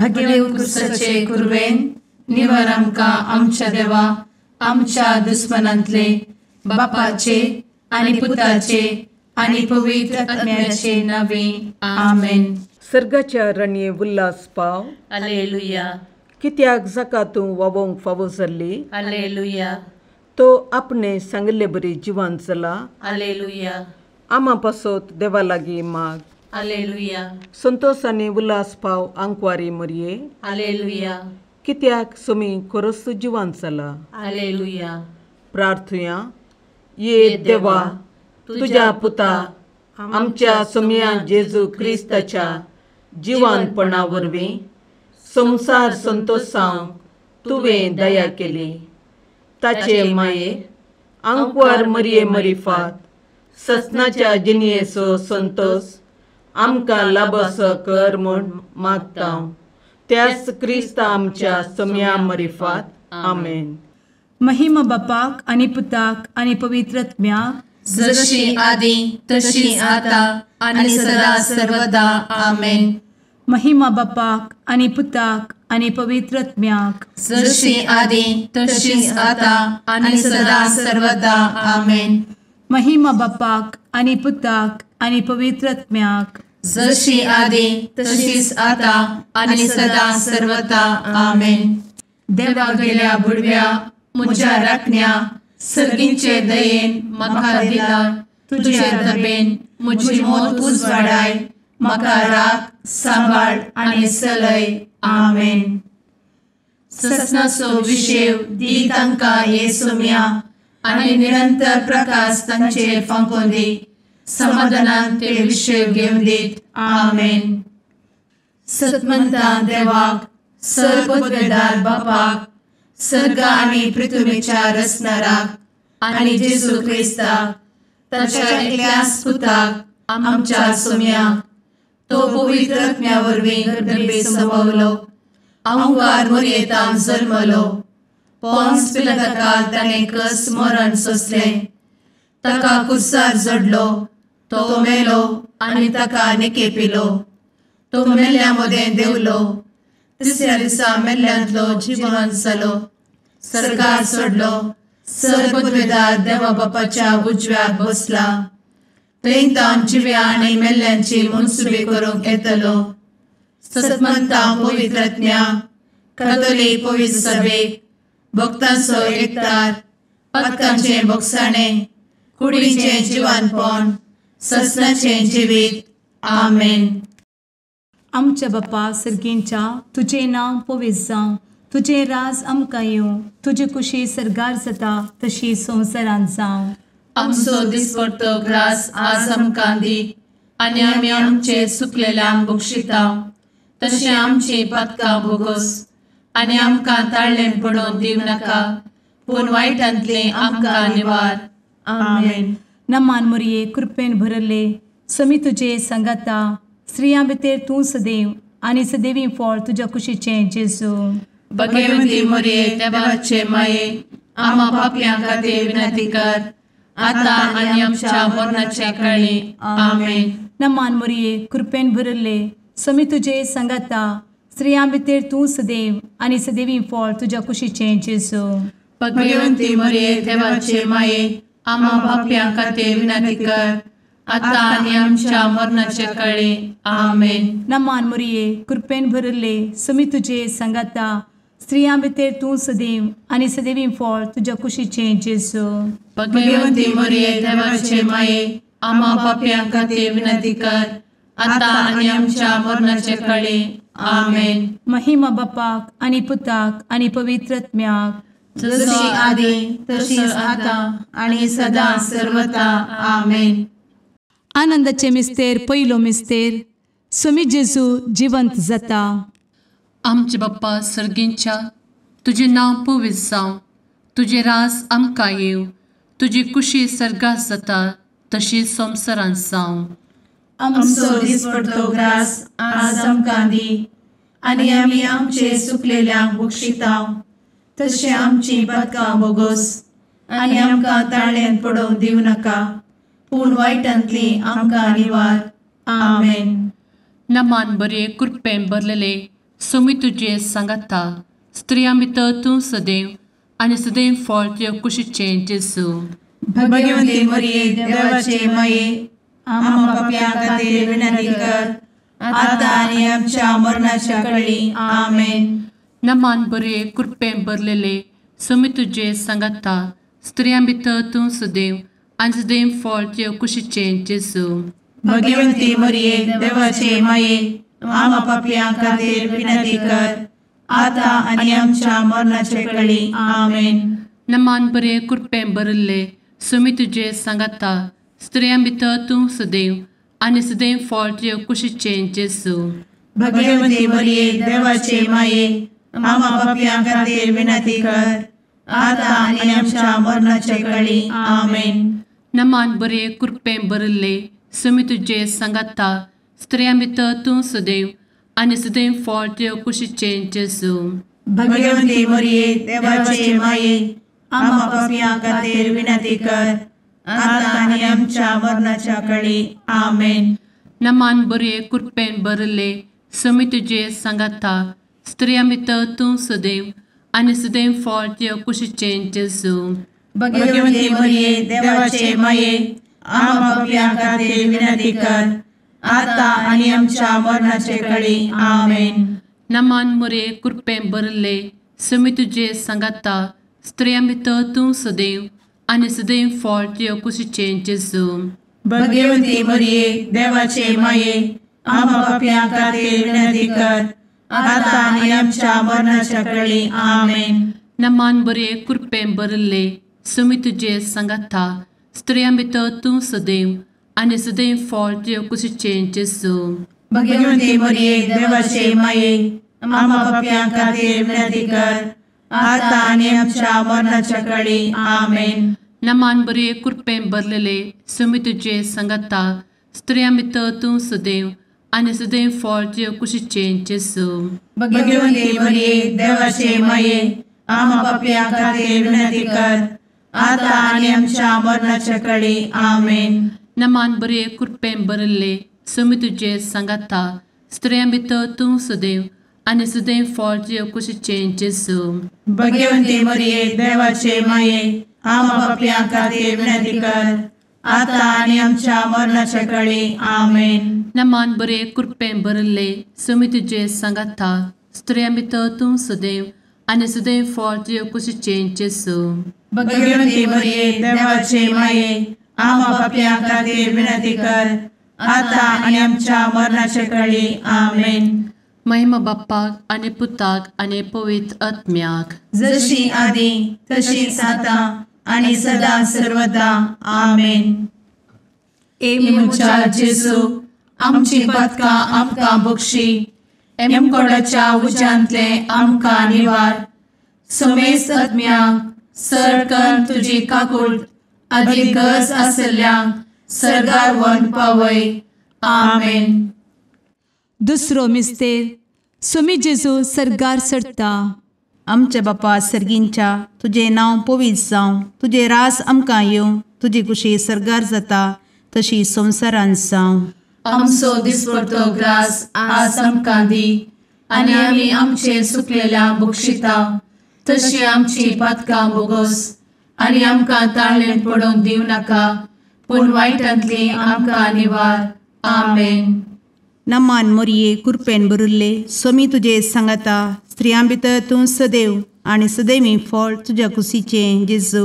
भगेवन क्रिस्ताचे कुरवेन निवार आमकां आमच्या देवा आमच्या दुस्मनांतले बापाचे आनी पुताचे आनी पवित्र आत्म्याचे नावे आमेन. सर्गाच्या रणये उल्हास पाव. हालेलुया. कित्याक जाका तूं वावोंक फावो जाल्ली. हालेलुया. तो आपणे सांगिल्ले बरी जिवान जाला. हालेलुया. आमा पासत देवा लागीं माग. हालेलुया. संतोष आनी उल्हास पाव आंकवारी मरये. हालेलुया. कित्याक सोमी खरोच जिवान जाला. हालेलुया. प्रार्थुया. ये देवा तुज्या पुता आमच्या सोमया जेजू क्रिस्ताच्या जिवानपणा वरवीं संवसार संतोषांक तुवें दया केली. ताचे माये आंकवार मरये मरिफात ससनाच्या जिणयेचो संतोष आमकां लाभसो कर म्हूण मागता त्याच क्रिस्ता आमच्या सोमया मरिफात. आमेन. महिमा बापाक आनी पुताक आनी पवित्र आत्म्याक, जशी आदी तशी आता आनी सदा सर्वदा. आमेन. महिमा बापाक आनी पुताक आनी पवित्र आत्म्याक, जशी आदी तशी आता आनी सदा सर्वदा. आमेन. महिमा बापाक आनी पुताक आनी पवित्र आत्म्याक, जशी आदी तशीच आता आनी सदा सर्वदा. आमेन. देवा गेल्या बुडव्या म्हज्या राखण्या सर्गींचे दयेन म्हाका दिला तुजे दबेन म्हजी मोत उजवाडाय म्हाका राख सांबाळ आनी सलय. आमेन. ससनाचो विशेव दी तांकां हे सोम्या आनी निरंतर प्रकाश तांचेर फांकोवन दी. समाधानान ते विशेव घेवन दीत. आमेन. सतमंता देवाक सर्वपदवेदार बापाक सर्ग आनी पृथ्वीच्या रचणाराक आनी जेजू क्रिस्ताक ताच्या एकल्याच पुताक आमच्या सोम्याक तो पवित्र आत्म्या वरवीं गर्भे संभवलो आंकार मोरयेतान जल्मलो पोन्स पिलाताकाल ताणें कस मरण सोंसलें ताका कुर्सार जडलो तो मेलो आनी ताका निकेपिलो तो मेल्ल्या मदें देंवलो तिसऱ्या दिसा मेल्ल्यांतलो जिवन जालो सर्गार सोडलो सर्वपदवेदार देवा बापाच्या उजव्याक बसला थंय तावन जिव्या आनी मेल्ल्यांची मनसुबी करूंक येतलो. सतमंता पवित्र आत्म्या कातोलीक पवित्र सभेक भक्तांचो एकतार पातकांचें भोगसाणें कुडीचें जिवानपण ससनाचें जिवीत. आमेन. आमच्या बापा सर्गींच्या तुजें नांव पवित्र जावं, तुजें राज आमकां येवं, तुजी कुशी सर्गार जाता तशी संवसारांत जावं. आमचो दिसपडतो ग्रास आज आमकां दी आनी आमी आमचे सुकलेल्यांक बक्षिता तशें आमची पातकां भोगोस आनी आमकां ताळ्ळें पडोवन दिवं नाका पूण वायटांतलें आमकां निवार. आमेन. नमान मोरये कृपेन भरले समी तुजे सांगाता स्त्रियां भितर तूं सदैव आनी सदैवी फळ तुज्या कुशीचें जेजू. भगवंती मोरये देवाचे माये आमा पापयां खातीर विनंती कर आता आनी आमच्या मरणाच्या काळी. आमेन. नमान मोरये कृपेन भरले समी तुजे सांगाता स्त्रियां भितर तूं सदैव आनी सदैवी फळ तुज्या कुशीचें जेजू. भगवंती मोरये देवाचे माये आमा पापयां खातीर विनंती कर आता आनी आमच्या मरणाच्या काळी. आमेन. नमान मोरये कृपेन भरले समी तुजे सांगाता स्त्रियां भितर तूं सदैव आनी सदैवी फळ तुज्या कुशीचें जेजू. भगवंती मोरये देवाचे माये आमा पापयां खातीर विनंती कर आता आनी आमच्या मरणाच्या काळी. आमेन. महिमा बापाक आनी पुताक आनी पवित्र आत्म्याक, जशी आदी तशीच आता आनी सदा सर्वता. आमेन. आनंदाचे मिस्तेर पयलो मिस्तेर स्वामी जेजू जिवंत जाता. आमचे बाप्पा सर्गींच्या तुजें नांव पवित्र जावं, तुजें राज आमकां येवं, तुजी कुशी सर्गात जाता तशी संवसारांत जावं. आमचो दिसपडतो ग्रास आज आमकां दी आनी आमी आमचे सुकलेल्यांक बक्षिता तशें आमची पातकां भोगोस आनी आमकां ताळ्ळेंत पडोवंक दिवं नाका पूण वायटांतली आमकां निवार. आमेन. नमान बरे कृपेन भरलेले सोमी तुजे सांगाता, स्त्रियां भितर तूं सदैव आनी सदैव फळ तुजे कुशीचें जेजू। भगवती मरिये देवाचे माये, आम्हा पाप्यां खातीर विनंती कर, आतां आनी आमच्या मरणाच्या कळी। आमेन। नमान बरे कृपेन भरलेले, सोमी तुजे सांगाता, स्त्रियां भितर तूं सदैव आनी सदैव फळ तुजे कुशीचें जेजू। भगवती मरिये देवाचे माये, आम्हा पाप्यां खातीर विनंती कर, आतां आनी आमच्या मरणाच्या कळी। आमेन। नमान बरे कृपेन भरलेले, सोमी तुजे सांगाता, स्त्रियां भितर तूं सदैव आनी सदैव फळ तुजे कुशीचें जेजू। भगवती मरिये देवाचे माये, आम्हा पाप्यां खातीर विनंती कर, आतां आनी आमच्या मरणाच्या कळी। आमेन। नमान बरे कृपेन भरलेले, सोमी तुजे सांगाता, स्त्रियां भितर तूं सदैव आनी सदैव फळ तुजे कुशीचें जेजू। भगवती मरिये देवाचे माये, आम्हा पाप्यां खातीर विनंती कर, आतां आनी आमच्या मरणाच्या कळी। आमेन। नमान बरे कृपेन भरलेले, सोमी तुजे सांगाता, स्त्रियां भितर तूं सदैव आनी सदैव फळ तुजे कुशीचें जेजू। भगवती मरिये देवाचे माये, आम्हा पाप्यां खातीर विनंती कर, आतां आनी आमच्या मरणाचे कळी। आमेन। नमान मरिये कृपेन भरलेले, सोमी तुजे सांगाता, स्त्रियां भितर तूं सदैव आनी सदैव फळ तुजे कुशीचें जेजू। भगवती मरिये देवाचे माये, आम्हा पाप्यां खातीर विनंती कर, आतां आनी आमच्या मरणाच्या कळी। आमेन। नमान बरे कृपेन भरलेले, सोमी तुजे सांगाता, स्त्रियां भितर तूं सदैव आनी सदैव फळ तुजे कुशीचें जेजू। भगवती मरिये देवाचे माये, आम्हा पाप्यां खातीर विनंती कर, आतां आनी आमच्या मरणाच्या कळी। आमेन। नमान बरे कृपेन भरलेले, सोमी तुजे सांगाता, स्त्रियां भितर तूं सदैव आनी सदैव फळ तुजे कुशीचें जेजू। भगवती मरिये देवाचे माये, आम्हा पाप्यां खातीर विनंती कर, आतां आनी आमच्या मरणाच्या कळी। आमेन। नमान बरे कृपेन भरलेले, सोमी तुजे सांगाता, स्त्रियां भितर तूं सदैव आनी सदैव फळ तुजे कुशीचें जेजू। भगवती मरिये देवाचे माये, आम्हा पाप्यां खातीर विनंती कर, आतां आनी आमच्या मरणाच्या कळी। आमेन। नमान बरे कृपेन भरलेले, सोमी तुजे सांगाता, स्त्रियां भितर तूं सदैव आनी सदैव फळ तुजे कुशीचें जेजू। भगवती मरिये देवाचे माये, आम्हा पाप्यां खातीर विनंती कर, आतां आनी आमच्या मरणाच्या कळी। आमेन। महिमा बाप्पाक आनी पुताक आनी पवित्र आत्म्याक, जशी आदी तशीच आतां आनी सदा सर्वदा। आमेन। ए म्हज्या जेजू, आमची पातकां आमकां बक्षी, एमकोडाच्या उज्यांतले आमकां निवार, समेस्त आत्म्यांक सरकन तुजी काकूट आदी गरज आशिल्ल्यांक सर्गार व्हरून पावय। आमेन। दुसरो मिस्तेर, सोमी जेजू सर्गार चडटा। आमच्या बापा सर्गींच्या, तुजें नांव पवित्र जावं, तुजें रास आमकां येवं, तुजी कुशी सर्गार जाता तशी संवसारांत जावं। आमचो दिसपडतो ग्रास आज आमकां दी, आनी आमी आमचे सुकलेल्या बक्षिता तशी आमची पातकां बोगोस, आनी आमकां ताळेन पडोवंक दिवं नाका, पूण वायटांतली आमकां निवार। आमेन। नमान मोरये कृपेन भरिल्ले, सोमी तुजे सांगाता, स्त्रियां भितर तूं सदैव आनी सदैवी फळ तुज्या कुशीचें जेजू।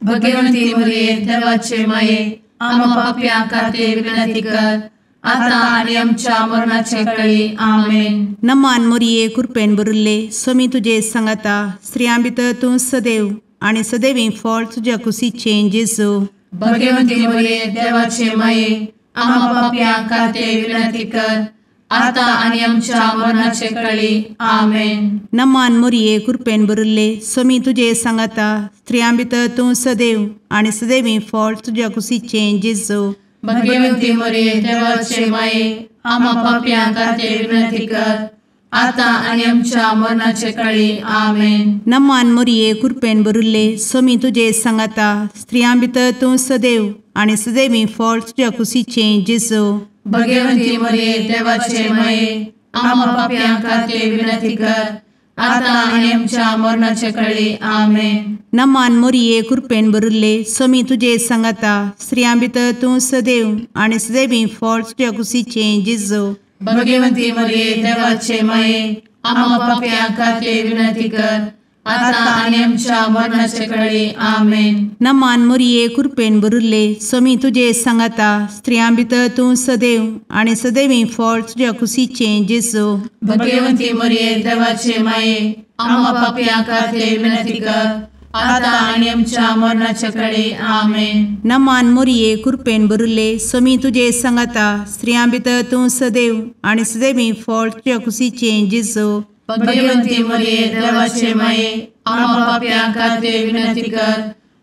भगवंती मोरये देवाचे माये, आम्हा पाप्यां खातीर विनंती कर, आतां आनी आमच्या मरणाचे कळी। आमेन। नमान मोरये कृपेन भरिल्ले, सोमी तुजे सांगाता, स्त्रियां भितर तूं सदैव आनी सदैवी फळ तुज्या कुशीचें जेजू। भगवंती मोरये देवाचे माये, आम्हा पाप्यां खातीर विनंती कर, आतां आनी आमच्या मरणाचे कळी। आमेन। नमान मोरये कृपेन भरिल्ले, सोमी तुजे सांगाता, स्त्रियां भितर तूं सदैव आनी सदैवी फळ तुज्या कुशीचें जेजू। भगवंती मोरये देवाचे माये, आम्हा पाप्यां खातीर विनंती कर, आतां आनी आमच्या मरणाचे कळी। आमेन। नमान मोरये कृपेन भरिल्ले, सोमी तुजे सांगाता, स्त्रियां भितर तूं सदैव आनी सदैवी फळ तुज्या कुशीचें जेजू। भगवंती मोरये देवाचे माये, आमा पापयां खातीर विनंती कर आतां आनी आमच्या मरणाचे कळी. आमेन. नमान मोरये कृपेन भरिल्ले स्वामी तुजे सांगाता, स्त्रियां भितर तूं सदैव आनी सदैवी फळ तुज्या कुशीचें जेजू. भगवंती मरिये देवाचे माये आमा पापयां खातीर विनंती कर आतां आनी आमच्या मरणाचे कळी. आमेन. नमान मोरये कृपेन भरिल्ले स्वामी तुजे सांगाता, स्त्रियां भितर तूं सदैव आनी सदैवी फळ तुज्या कुशीचें जेजू. भगवंती मरिये देवाचे माये आमा पापयां खातीर विनंती कर आतां आनी आमच्या मरणाचे कळी. आमेन. नमान मोरये कृपेन भरिल्ले स्वामी तुजे सांगाता, स्त्रियां भितर तूं सदैव आनी सदैवी फळ तुज्या कुशीचें जेजू. भगवंती मरिये देवाचे माये आमा पापयां खातीर विनंती कर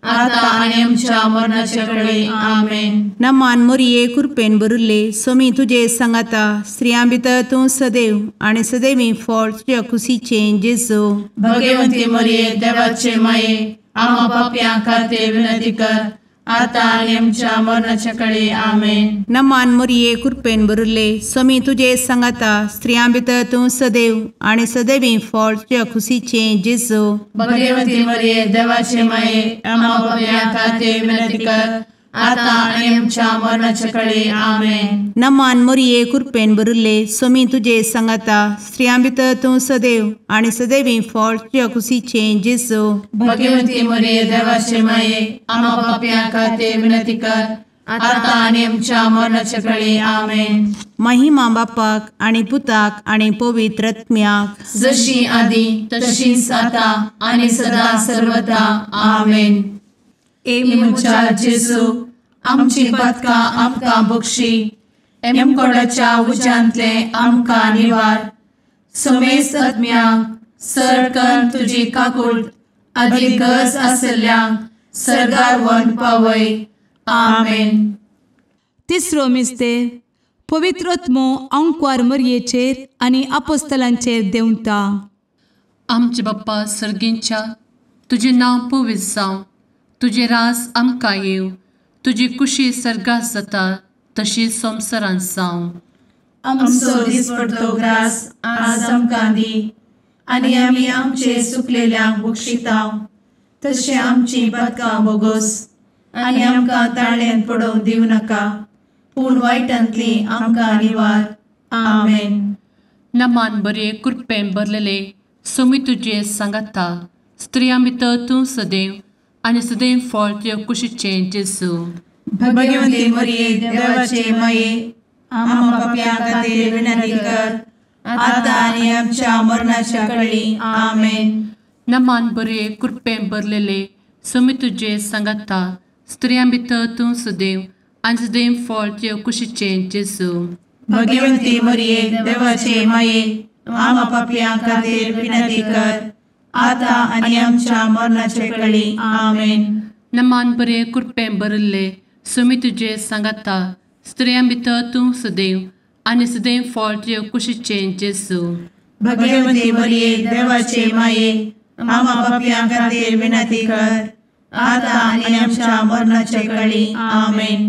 आतां आनी आमच्या मरणाचे कळी. आमेन. नमान मोरये कृपेन भरिल्ले स्वामी तुजे सांगाता, स्त्रियां भितर तूं सदैव आनी सदैवी फळ तुज्या कुशीचें जेजू. भगवंती मरिये देवाचे माये आमा पापयां खातीर विनंती कर आतां आनी आमच्या मरणाचे कळी. आमेन. नमान मोरये कृपेन भरिल्ले स्वामी तुजे सांगाता, स्त्रियां भितर तूं सदैव आनी सदैवी फळ तुज्या कुशीचें जेजू. भगवंती मरिये देवाचे माये आमा पापयां खातीर विनंती कर आतां आनी आमच्या मरणाचे कळी. आमेन. नमान मोरये कृपेन भरिल्ले स्वामी तुजे सांगाता, स्त्रियां भितर तूं सदैव आनी सदैवी फळ तुज्या कुशीचें जेजू. भगवंती मरिये देवाचे माये आमा पापयां खातीर विनंती कर आतां आनी आमच्या मरणाचे कळी. आमेन. महिमा बापाक आनी पुताक आनी पवित्र आत्म्याक, जशी आदी तशीच आतां आनी सदा सर्वदा. आमेन. ए म्हज्या जेजू आमची पातकां आमकां बक्षी, एमकोडाच्या उज्यांतले आमकां निवार, समेस्त आत्म्यांक सरकन तुजी काकूट आदी गरज आशिल्ल्यांक सर्गार व्हरून पावय. आमेन. तिसरो मिस्तेर पवित्र आत्मो आंकवार मरयेचेर आनी आपोस्तलांचेर देंवता. आमचे बाप्पा सर्गींच्या, तुजें नांव पवित्र जावं, तुजें राज आमकां येवं, तुजी कुशी सर्गात जाता तशी संवसारांत जावं. आमचो दिसपडतो ग्रास आज आमकां दी आनी आमी आमचे सुकलेल्यांक बक्षितांव तशें आमची पातकां बोगोस आनी आमकां ताळ्यान पडोवंक दिवं नाका, पूण वायटांतली आमकां निवार. आमेन. नमान बरे कृपेन भरलेले स्वामी तुजे सांगाता, स्त्रियां भितर तूं सदैव आनी सदैव फळ तुज्या कुशीचें जेजू. भगवंती मरिये देवाचे माये आमा पापयां खातीर विनंती कर आतां आनी आमच्या मरणाच्या कळी. आमेन. नमान बरे कृपेन भरलेले स्वामी तुजे सांगाता, स्त्रियां भितर तूं सदैव आनी सदैव फळ तुज्या कुशीचें जेजू. भगवंती मरिये देवाचे माये आमा पापयां खातीर विनंती कर आतां आनी आमच्या मरणाचे कळी. आमेन. नमान बरे कृपेन भरिल्ले स्वामी तुजे सांगाता, स्त्रियां भितर तूं सदैव आनी सदैव फळ तुज्या कुशीचें जेजू. भगवंती मरिये देवाचे माये आमा पापयां खातीर विनंती कर आतां आनी आमच्या मरणाचे कळी. आमेन.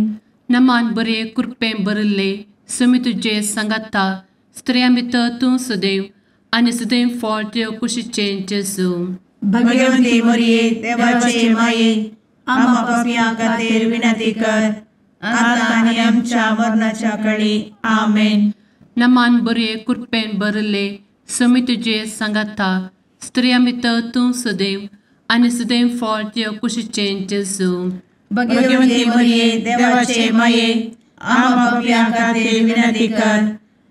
नमान बरे कृपेन भरिल्ले स्वामी तुजे सांगाता, स्त्रियां भितर तूं सदैव आनी सदैव फळ तुज्या कुशीचें जेजू. भगवंती मरिये देवाचे माये आमा पापयां खातीर विनंती कर आतां आनी आमच्या मरणाच्या कळी. आमेन. नमान बरे कृपेन भरिल्ले स्वामी तुजे सांगाता, स्त्रियां भितर तूं सदैव आनी सदैव फळ तुज्या कुशीचें जेजू. भगवंती मरिये देवाचे माये आमा पापयां खातीर विनंती कर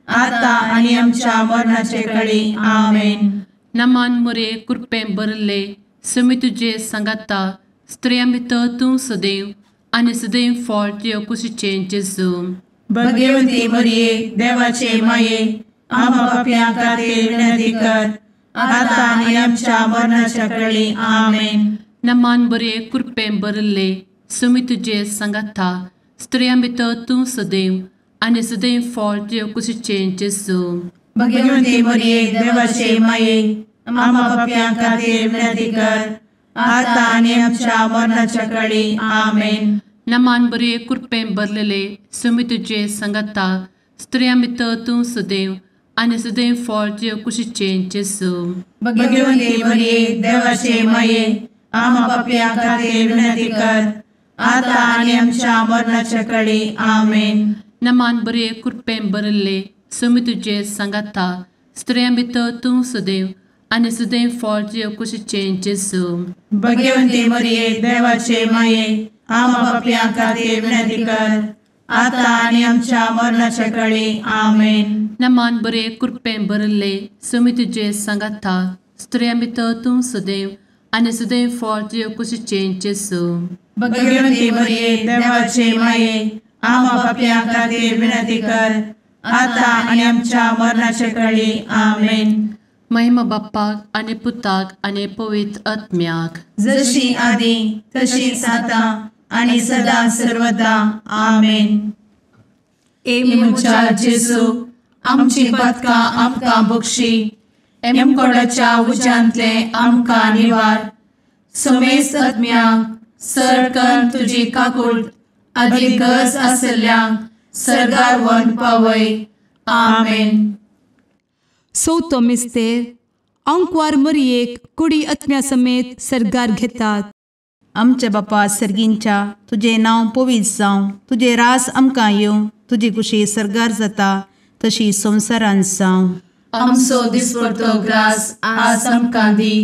आतां आनी आमच्या मरणाचे कळी. आमेन. नमान मोरे कृपेन भरिल्ले स्वामी तुजे सांगाता, स्त्रियां भितर तूं सदैव आनी सदैव फळ तुज्या कुशीचें जेजू. भगवंती मरिये देवाचे माये आमा पापयां खातीर विनंती कर आतां आनी आमच्या मरणाच्या कळी. आमेन. नमान बरे कृपेन भरिल्ले स्वामी तुजे सांगाता, स्त्रियां भितर तूं सदैव आनी सदैव फळ तुज्या कुशीचें जेजू. भगवंती मरिये देवाचे माये आमा पापयां खातीर विनंती कर आतां आनी आमच्या मरणाच्या कळी. आमेन. नमान बरे कृपेन भरलेले स्वामी तुजे सांगाता, स्त्रियां भितर तूं सदैव आनी सदैव फळ तुजे कुशीचें जेजू. भगवती मरिये देवाचे माये, आमा पापयां खातीर विनंती कर, आतां आनी आमच्या मरणाच्या कडी. आमेन. नमान बरे कृपेन भरिल्ले, स्वामी तुजे सांगाता, स्त्रियां भितर तूं सदैव आनी सदैव फळ तुजे कुशीचें जेजू. भगवती मरिये देवाचे माये, आमा पापयां खातीर विनंती कर, आतां आनी आमच्या मरणाच्या कडी. आमेन. नमान बरे कृपेन भरिल्ले, स्वामी तुजे सांगाता, स्त्रियां भितर तूं सदैव आनी सदैव फळ तुजे कुशीचें जेजू. भगवती मरिये देवाचे माये, आमा पापयां खातीर विनंती कर, आतां आनी आमच्या मरणाच्या कडी. आमेन. महिमा बाप्पाक आनी पुताक आनी पवित्र आत्म्याक, जशी आदी तशीच आतां आनी सदा सर्वदा. आमेन. ए म्हज्या जेजू, आमची पातकां आमकां बक्षी, एमकोडाच्या उज्यांतले आमकां निवार, समेस्त आत्म्यांक सरकन तुजी काकूट आदी गरज आसल्ल्यांक सर्गार व्हरून पावय. आमेन. चवथो मिस्तेर आंकवार मरियेक कुडी आत्म्या समेत सर्गार घेतात. आमच्या बापा सर्गींच्या, तुजें नांव पवित्र जावं, तुजें राज आमकां येवं, तुजी कुशी सर्गार जाता तशी संवसारांत जावं. आमचो दिसपडतो ग्रास आज आमकां दी,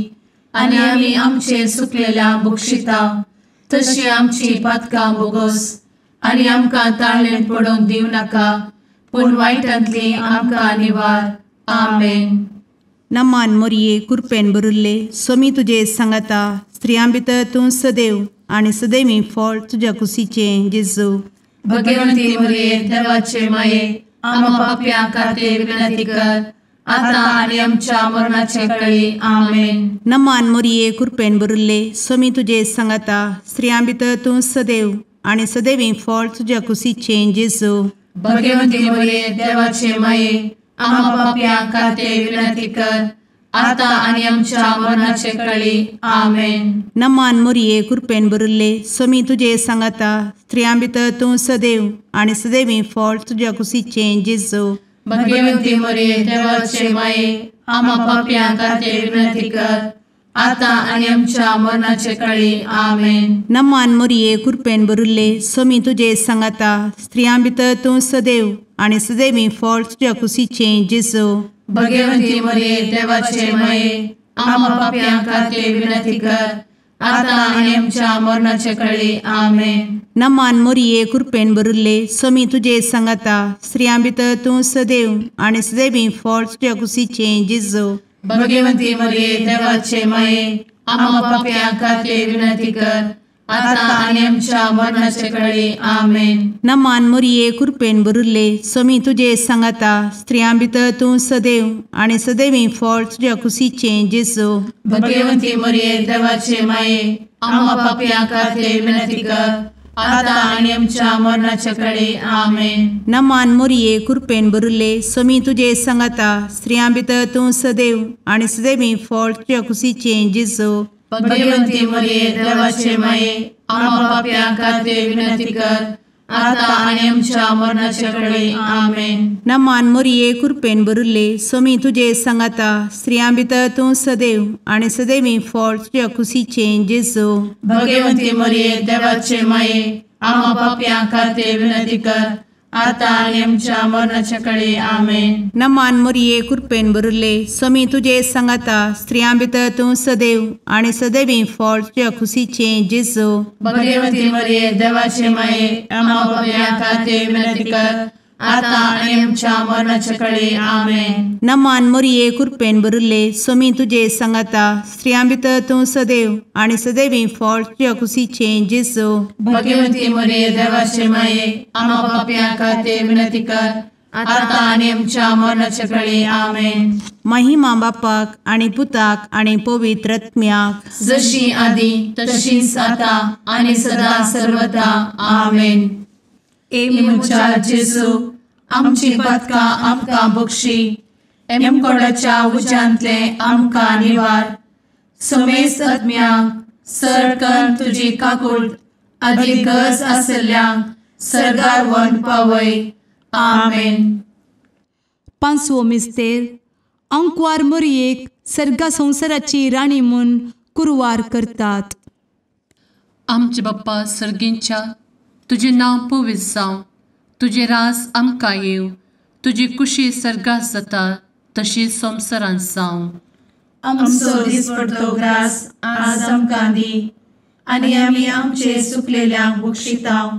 आनी आमी आमचे सुकलेल्या बक्षिता तशी आमची पातकां बोगोस, आनी आमकां ताळेन पडोवंक दिवं नाका, पूण वायटांतली आमकां निवार. आमेन. नमान मोरये कृपेन भरिल्ले, स्वामी तुजे सांगाता, स्त्रियां भितर तूं सदैव आनी सदैवी फळ तुज्या कुशीचें जेजू. भगवती मरिये देवाचे माये, आमा पापयां खातीर विनंती कर, आतां आनी आमच्या मरणाच्या कळी. आमेन. नमान मोरये कृपेन भरिल्ले, स्वामी तुजे सांगाता, स्त्रियां भितर तूं सदैव आनी सदैवी फळ तुज्या कुशीचें जेजू. भगवती मरिये देवाचे माये, आमा पापयां खातीर विनंती कर, आतां आनी आमच्या मरणाचे कळी. आमेन. नमान मोरये कृपेन भरिल्ले, स्वामी तुजे सांगाता, स्त्रियां भितर तूं सदैव आनी सदैवी फळ तुज्या कुशीचें जेजू. भगवती मरिये देवाचे माये, आमा पापयां खातीर विनंती कर, आतां आनी आमच्या मरणाचे कळी. आमेन. नमान मोरये कृपेन भरिल्ले, स्वामी तुजे सांगाता, स्त्रियां भितर तूं सदैव आनी सदैवी फळ तुज्या कुशीचें जेजू. भगवती मरिये देवाचे माये, आमा पापयां खातीर विनंती कर, आतां आनी आमच्या मरणाचे कळी. आमेन. नमान मोरये कृपेन भरिल्ले, स्वामी तुजे सांगाता, स्त्रियां भितर तूं सदैव आनी सदैवी फळ तुज्या कुशीचें जेजू. भगवती मरिये देवाचे माये, आमा पापयां खातीर विनंती कर, आतां आनी आमच्या मरणाचे कळी. आमेन. नमान मोरये कृपेन भरिल्ले, स्वामी तुजे सांगाता, स्त्रियां भितर तूं सदैव आनी सदैवी फळ तुज्या कुशीचें जेजू. भगवती मरिये देवाचे माये, आमा पापयां खातीर विनंती कर, आतां आनी आमच्या मरणाच्या कळी. आमेन. नमान मोरये कृपेन भरिल्ले, स्वामी तुजे सांगाता, स्त्रियां भितर तूं सदैव आनी सदैवी फळ तुज्या कुशीचें जेजू. भगवती मरिये देवाचे माये, आमा पापयां खातीर विनंती कर, आतां आनी आमच्या मरणाच्या कळी. आमेन. नमान मोरये कृपेन भरिल्ले, स्वामी तुजे सांगाता, स्त्रियां भितर तूं सदैव आनी सदैवी फळ तुज्या कुशीचें जेजू. भगवती मरिये देवाचे माये, आमा पापयां खातीर विनंती कर, आतां आनी आमच्या मरणाच्या कळी. आमेन. नमान मोरये कृपेन भरिल्ले, स्वामी तुजे सांगाता, स्त्रियां भितर तूं सदैव आनी सदैवी फळ तुज्या कुशीचें जेजू. भगवती मरिये देवाचे माये, आमा पापयां खातीर विनंती कर, आतां आनी आमच्या मरणाच्या कळी. आमेन. नमान मोरये कृपेन भरिल्ले, स्वामी तुजे सांगाता, स्त्रियां भितर तूं सदैव आनी सदैवी फळ तुज्या कुशीचें जेजू. भगवती मरिये देवाचे माये, आमा पापयां खातीर विनंती कर, आतां आनी आमच्या मरणाच्या कळी. आमेन. महिमा बापाक आनी पुताक आनी पवित्र आत्म्याक, जशी आदी तशीच आतां आनी सदा सर्वदा. आमेन. ए म्हज्या जेजू, आमची पातकां आमकां बक्षी, एमकोडाच्या उज्यांतले आमकां निवार, समेस्त आत्म्यांक सरकन तुजी काकूट आदी गरज आसल्ल्यांक सर्गार व्हरून पावय. आमेन. पांचवो मिस्तेर आंकवार मोरयेक सर्गा संवसाराची राणी म्हूण कुरवार करतात. आमचे बाप्पा सर्गींच्या, तुजें नांव पवित्र जावं, तुजें राज आमकां येवं, तुजी कुशी सर्गात जाता तशी संवसारांत जावं. आमचो दिसपडतो ग्रास आज आमकां दी आनी आमी आमचे सुकलेल्यांक बक्षितांव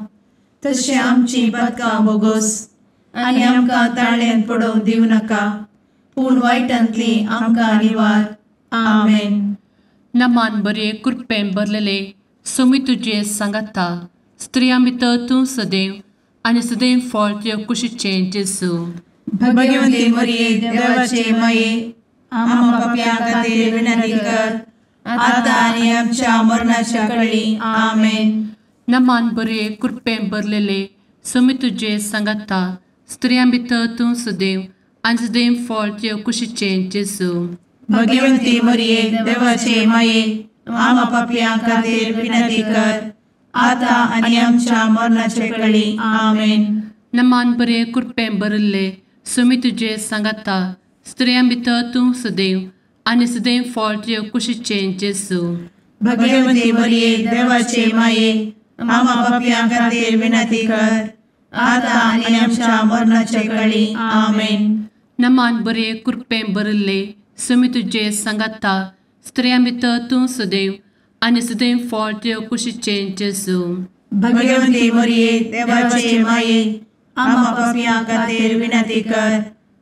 तशें आमची पातकां बोगोस आनी आमकां ताळ्यांत पडोवंक दिवं नाका, पूण वायटांतली आमकां निवार. आमेन. नमान बरे कृपेन भरलेले सोमी तुजे सांगाता, स्त्रियां भितर तूं सदैव आनी सदैव फळ तुजे कुशीचें जेजू. भगवती मरिये देवाचे माये, आम्हा पाप्यां खातीर विनंती कर आतां आनी आमच्या मरणाच्या कळी. आमेन. नमान बरे कृपेन भरलेले सोमी तुजे सांगाता, स्त्रियां भितर तूं सदैव आनी सदैव फळ तुजे कुशीचें जेजू. भगवती मरिये देवाचे माये, आम्हा पाप्यां खातीर विनंती कर आतां आनी आमच्या मरणाच्या कळी. आमेन. नमान बरे कृपेन भरिल्ले सोमी तुजे सांगाता, स्त्रियां भितर तूं सदैव आनी सदैव फळ तुजे कुशीचें जेजू. भगवती मरिये देवाचे माये, आम्हा पाप्यां खातीर विनंती कर आतां आनी आमच्या मरणाच्या कळी. आमेन. नमान बरे कृपेन भरिल्ले सोमी तुजे सांगाता, स्त्रियां भितर तूं सदैव आनी सदैव फळ तुजे कुशीचें जेजू. भगवती मरिये देवाचे माये, आम्हा पाप्यां खातीर विनंती कर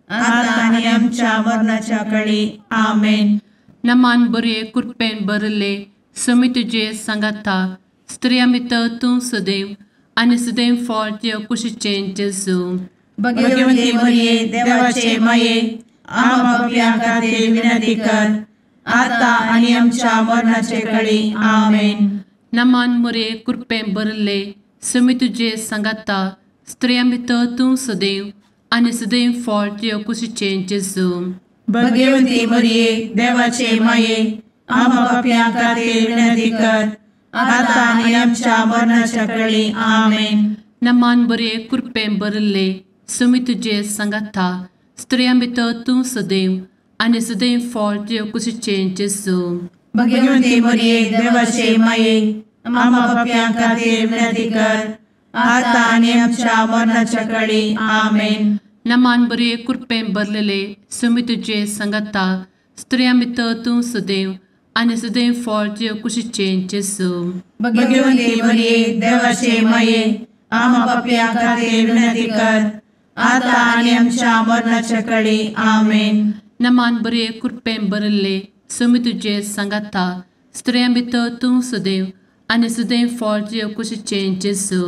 आतां आनी आमच्या मरणाच्या कळी. आमेन. नमान बरे कृपेन भरिल्ले सोमी तुजे सांगाता, स्त्रियां भितर तूं सदैव आनी सदैव फळ तुजे कुशीचें जेजू. भगवती मरिये देवाचे माये, आम्हा पाप्यां खातीर विनंती कर आतां आनी आमच्या मरणाचे कळी. आमेन. नमान मरिये कृपेन भरिल्ले सोमी तुजे सांगाता, स्त्रियां भितर तूं सदैव आनी सदैव फळ तुजे कुशीचें जेजू. भगवती मरिये देवाचे माये, आम्हा पाप्यां खातीर विनंती कर आतां आनी आमच्या मरणाच्या कळी. आमेन. नमान बरे कृपेन भरिल्ले सोमी तुजे सांगाता, स्त्रियां भितर तूं सदैव आनी सदैव फळ तुजे कुशीचें जेजू. भगवती मरिये देवाचे माये, आम्हा पाप्यां खातीर विनंती कर आतां आनी आमच्या मरणाच्या कळी. आमेन. नमान बरे कृपेन भरलेले सोमी तुजे सांगाता, स्त्रियां भितर तूं सदैव आनी सदैव फळ तुजे कुशीचें जेजू. भगवती मरिये देवाचे माये, आम्हा पाप्यां खातीर विनंती कर आतां आनी आमच्या मरणाच्या कळी. आमेन. नमान बरे कृपेन भरिल्ले सोमी तुजे सांगाता, स्त्रियां भितर तूं सदैव आनी सदैव फळ तुजे कुशीचें जेजू.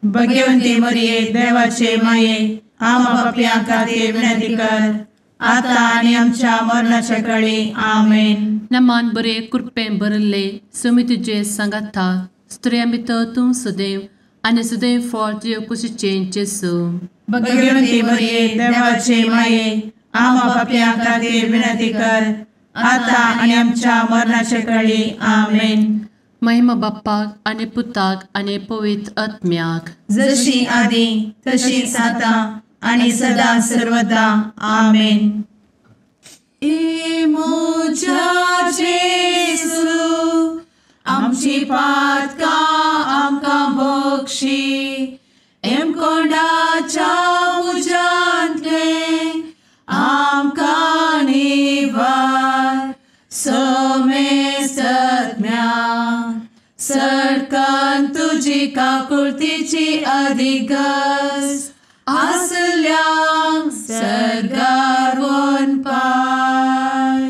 भगवती मरिये देवाचे माये, आम्हा पाप्यां खातीर विनंती कर आतां आनी आमच्या मरणाच्या कळी. आमेन. नमान बरे कृपेन भरिल्ले सोमी तुजे सांगाता, स्त्रियां भितर तूं सदैव आनी सदैव फळ तुजे कुशीचें जेजू. भगवती मरिये देवाचे माये, आम्हा पाप्यां खातीर विनंती कर आतां आनी आमच्या मरणाच्या कळी. आमेन. महिमा बाप्पाक आनी पुताक आनी पवित्र आत्म्याक, जशी आदी तशीच आतां आनी सदा सर्वदा. आमेन. ए म्हज्या जेजू, आमची पातकां आमकां बक्षी, एमकोंडाच्या उज्यांतलें आमकां निवार, समेस्तज्ञा सरकान तुजी काकुळतीची अधिगस आसल्यांक सर्गार वनपाय.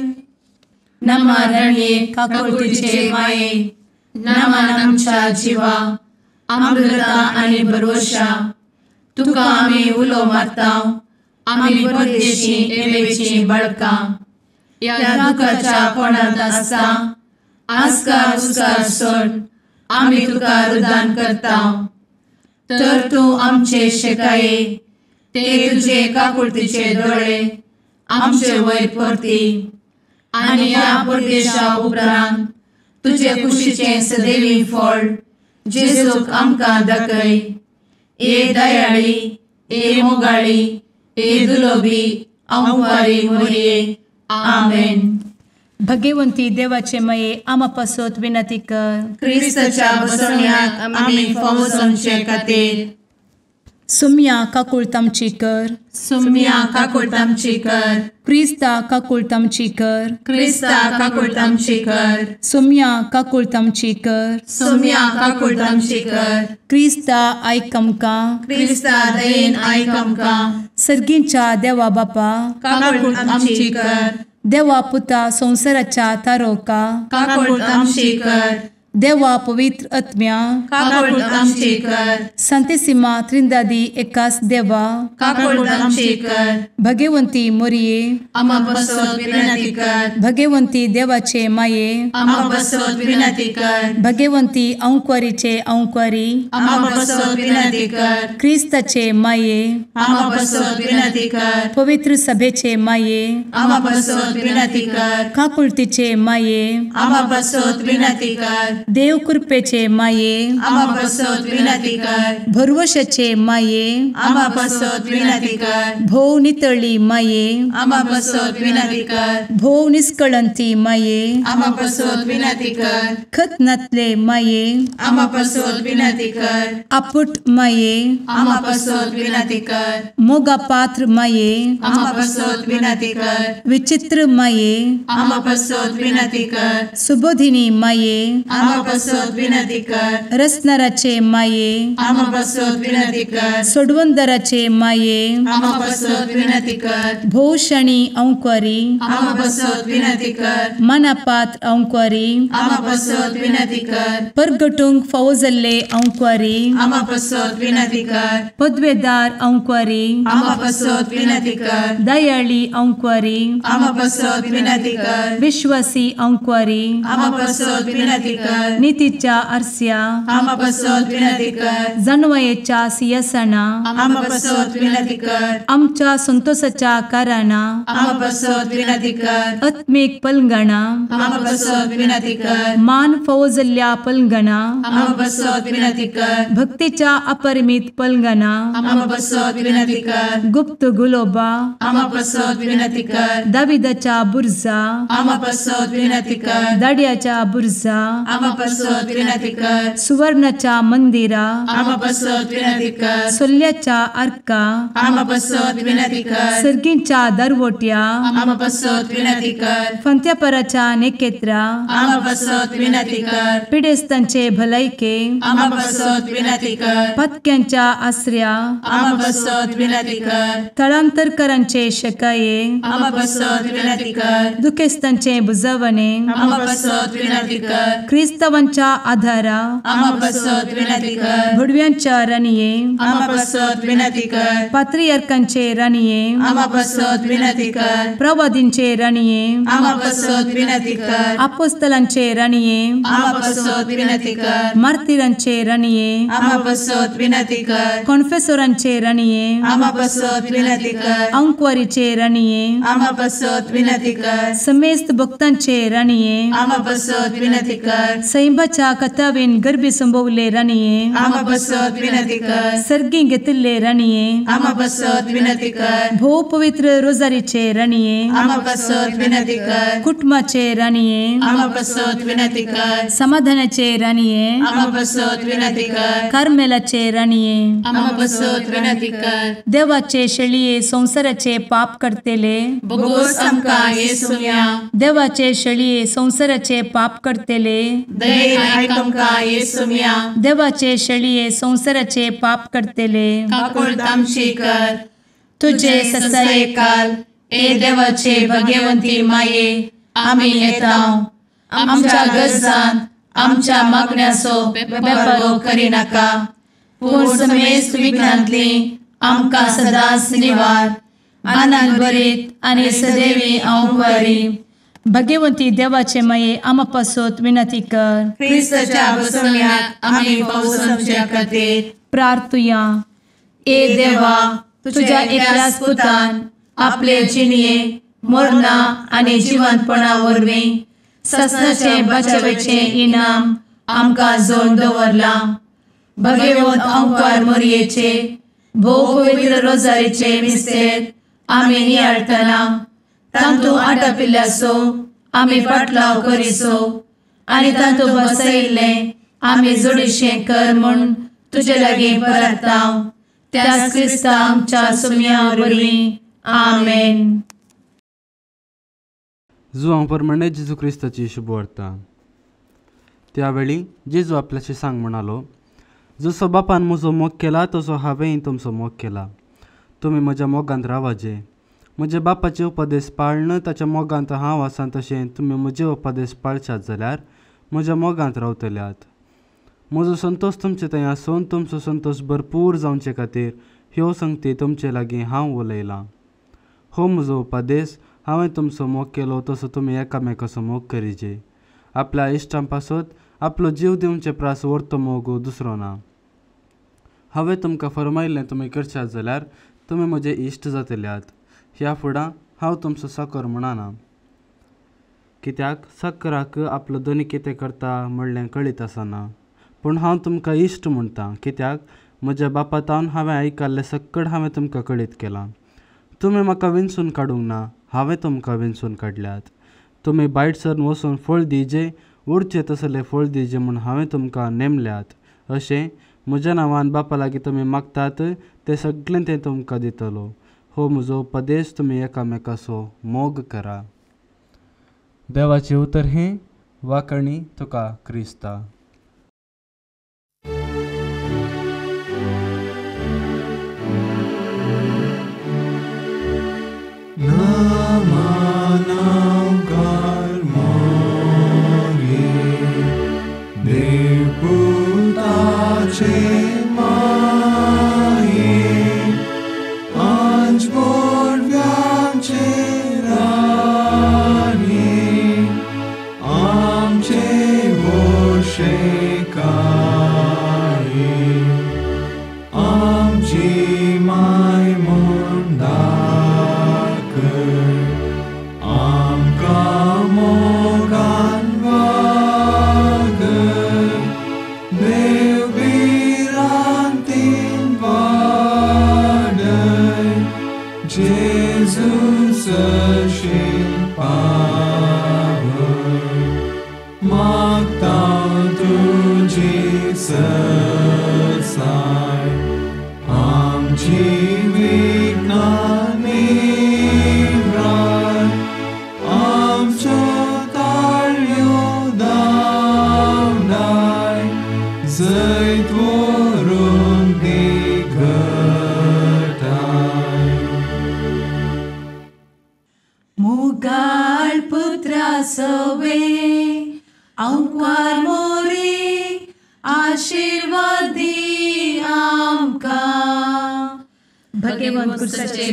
नमान रणये काकुळतीचे माये, नमान आमच्या जिवा, अमृता आनी भरवशा, तुका आमी उलो मारता, आमी परदेशी एवेची बळकां, ह्या दुखाच्या कोणांत आसता आस्कार उस्कार सोड आमी तुका रुदान करता, तर तूं आमचे शेकाये ते तुजे काकुळतीचे दोळे आमचे वयर परती आनी ह्या परदेशा उपरांत तुजे कुशीचें सदैवी फळ जेजूक आमकां दाखय. ए दयाळी, ए मोगाळी, ए दुलोबी आंवकारी मोरये. आमेन. भगवंती देवाचे माये आमा पासत विनंती कर. क्रिस्ताच्या बसवण्याक आमी फावो जावचे खातीर. सुम्या काकुळट आमची कर. सुम्या काकुळट आमची कर. क्रिस्ता काकुळट आमची कर. क्रिस्ता काकुळट आमची कर. सुम्या काकुळट आमची कर. सुम्या काकुळट आमची कर. क्रिस्ता आयक आमकां. क्रिस्ता दयेन आयक आमकां. सर्गींच्या देवा बापा काकुळट आमची कर. देवा पुता संवसाराच्या तारोका काकुळट आमची कर. देवा पवित्र आत्म्या काकुळट आमची कर. संतेसिमा त्रिंदादी एकास देवा काकुळट आमची कर. भगवंती मोरये आमा पासत विनंती कर. भगवंती देवाचे माये आमा पासत विनंती कर. भगवंती अंकुरीचे अंकुरी आमा पासत विनंती कर. क्रिस्ताचे माये आमा पासत विनंती कर. पवित्र सभेचे माये आमा पासत विनंती कर. काकुळतीचे माये आमा पासत विनंती कर. देव कृपेचे माये आमा पासत विनंती कर. भरवशाचे माये आमा पासत विनंती कर. भोव नितळी माये आमा पासत विनंती कर. भोव निष्कळंती माये आमा पासत विनंती कर. खत नातले माये आमा पासत विनंती कर. आपुट माये आमा पासत विनंती कर. मोगा पात्र माये आमा पासत विनंती कर. विचित्र माये आमा पासत विनंती कर. सुबोधिनी माये आमा पासत विनंती कर. रसनाराचे माये आमा पासत विनंती कर. सोडवंदराचे माये आमा पासत विनंती कर. भोवशणी अंकुरी आमा पासत विनंती कर. मनापात्र अंकुरी आमा पासत विनंती कर. परगटूंक फावो जाल्ले अंकुरी आमा पासत विनंती कर. पदवेदार अंकुरी आमा पासत विनंती कर. दयाळी अंकुरी आमा पासत विनंती कर. विश्वासी अंकुरी आमा पासत विनंती कर. नितीच्या आरस्या आमा पासत विनंती कर. जानवयेच्या सिंहासना आमा पासत विनंती कर. आमच्या संतोषाच्या कारणा आमा पासत विनंती कर. आत्मीक पलंगणा आमा पासत विनंती कर. मान फावो जाल्ल्या पलंगणा आमा पासत विनंती कर. भक्तीच्या अपरिमित पलंगणा आमा पासत विनंती कर. गुप्त गुलोबा आमा पासत विनंती कर. दाविदाच्या बुर्जा आमा पासत विनंती कर. दाड्याच्या बुर्जा आमा पासत विनंती कर. सुवर्णाच्या मंदिरा आमा पासत विनंती कर. सोल्ल्याच्या आर्का आमा पासत विनंती कर. सर्गींच्या दरवट्या आमा पासत विनंती कर. फंत्यापराच्या नेकेत्रा आमा पासत विनंती कर. पिडेस्तांचे भलायके आमा पासत विनंती कर. पत्क्यांच्या आसऱ्या आमा पासत विनंती कर. थळांतरकरांचे शकाये आमा पासत विनंती कर. दुखेस्तांचे बुजवणे आमा पासत विनंती कर. क्रिस्तावांच्या आधारा आमा पासत विनंती कर. भुडव्यांच्या राणये आमा पासत विनंती कर. पात्रियार्कांचे राणये आमा पासत विनंती कर. प्रवादींचे राणये आमा पासत विनंती कर. आपोस्तलांचे राणये आमा पासत विनंती कर. मार्तिरांचे राणये आमा पासत विनंती कर. कॉन्फेसोरांचे राणये आमा पासत विनंती कर. अंकुवारीचे राणये आमा पासत विनंती कर. समेस्त भक्तांचे राणये आमा पासत विनंती कर. सैंबाच्या कथावेन गर्भी संभवले राणये आमा पासत विनंती कर. सर्गी घेतिल्ले राणये आमा पासत विनंती कर. भोव पवित्र रोजारीचे राणये आमा पासत विनंती कर. कुटुंबाचे राणये आमा पासत विनंती कर. समाधानाचे राणये आमा पासत विनंती कर. कार्मेलाचे राणये आमा पासत विनंती कर. देवाचे शेळये संवसाराचे पाप करतेले बोगोस आमकां येसुम्या देवाचे शेळये संवसाराचे पाप करतेले दयेन आयक आमकां येसुम्या देवाचे शेळये संवसाराचे पाप करतेले काकुळट आमची कर. तुझे ससायेकाल ए देवाचे भगवंती माये आमी येता आमच्या गरजान आमच्या मागण्याचो बेपारो करिनाका पूण समेस्त विघ्नांतली आमकां सदांच निवार आनंद भरीत आनी सदैवी अंकुरी. भगवंती देवाचे माये आमा पासत विनंती कर. क्रिस्ताच्या बसवण्याक आमी फावो जावचे खातीर प्रार्थुया. ए देवा तुझ्या एकल्याच पुतान आपले जिणये मरणा आनी जिवंतपणा वरवीं ससनाचें बचावेचें इनाम आमकां जोडून दवरलां. भगवंत अंकार मोरयेचे भोव पवित्र रोजारीचे मिस्तेर आमी नियाळटना तांतू आटापिल्ल्याचो आमी पाटलाव करिसो आनी तांतू बसयिल्लें आमी जोडीशें कर म्हूण तुजे लागीं परता त्याच क्रिस्ता आमच्या सुम्या वरवीं. आमेन. जुवां प्रमाणे जेजू क्रिस्ताची शुभवार्ता. त्या वेळी जेजू आपल्याशी सांग म्हणालो, जसो बापान म्हजो मोग केला तसो हांवेंय तुमचो मोग केला. तुमी म्हज्या मोगांत रावाजे. म्हज्या बापाचे उपदेश पाळन ताच्या मोगांत हांव आसा तशें तुमी म्हजे उपदेश पाळशात जाल्यार म्हज्या मोगांत रावतल्यात. म्हजो संतोश तुमचे थंय आसून तुमचो संतोश भरपूर जावचे खातीर ह्यो संगती तुमचे लागीं हांव उलयलां. हो म्हजो उपदेश, हांवें तुमचो मोग केलो तसो तुमी एकामेकाचो मोग करिजे. आपल्या इश्टां पासत आपलो जीव दिवचे प्रास व्हरतो मोग दुसरो ना. हांवें तुमकां फरमायिल्लें तुमी करशात जाल्यार तुमी म्हजे इश्ट जातल्यात. ह्या फुडां हांव तुमचो साकर म्हणना, कित्याक साकराक आपलो धनी कितें करता म्हणलें कळीत आसना. पूण हांव तुमकां इश्ट म्हणटा, कित्याक म्हज्या बापातावन हांवें आयकल्लें सक्कड हांवें तुमकां कळीत केलां. तुमी म्हाका विंचून काडूंक ना, हांवें तुमकां विंचून काडल्यात. तुमी बायट सरून वचून फळ दिजे, उरचें तसलें फळ दिजे म्हूण हांवें तुमकां नेमल्यात. अशें म्हज्या नांवान बापा लागीं तुमी मागतात तें सगळें तें तुमकां दितलो. हो म्हजो उपदेश, तुमी एकामेकाचो मोग करा. देवाचें उतर हें. वाकणी तुका क्रिस्ता.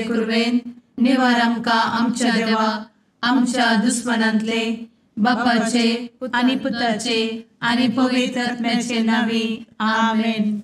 कुर्वेन निवार आमकां आमच्या देवा आमच्या दुस्मनांतले बापाचे आनी पुताचे आनी पवित्र आत्म्याचे नांवी. आमेन.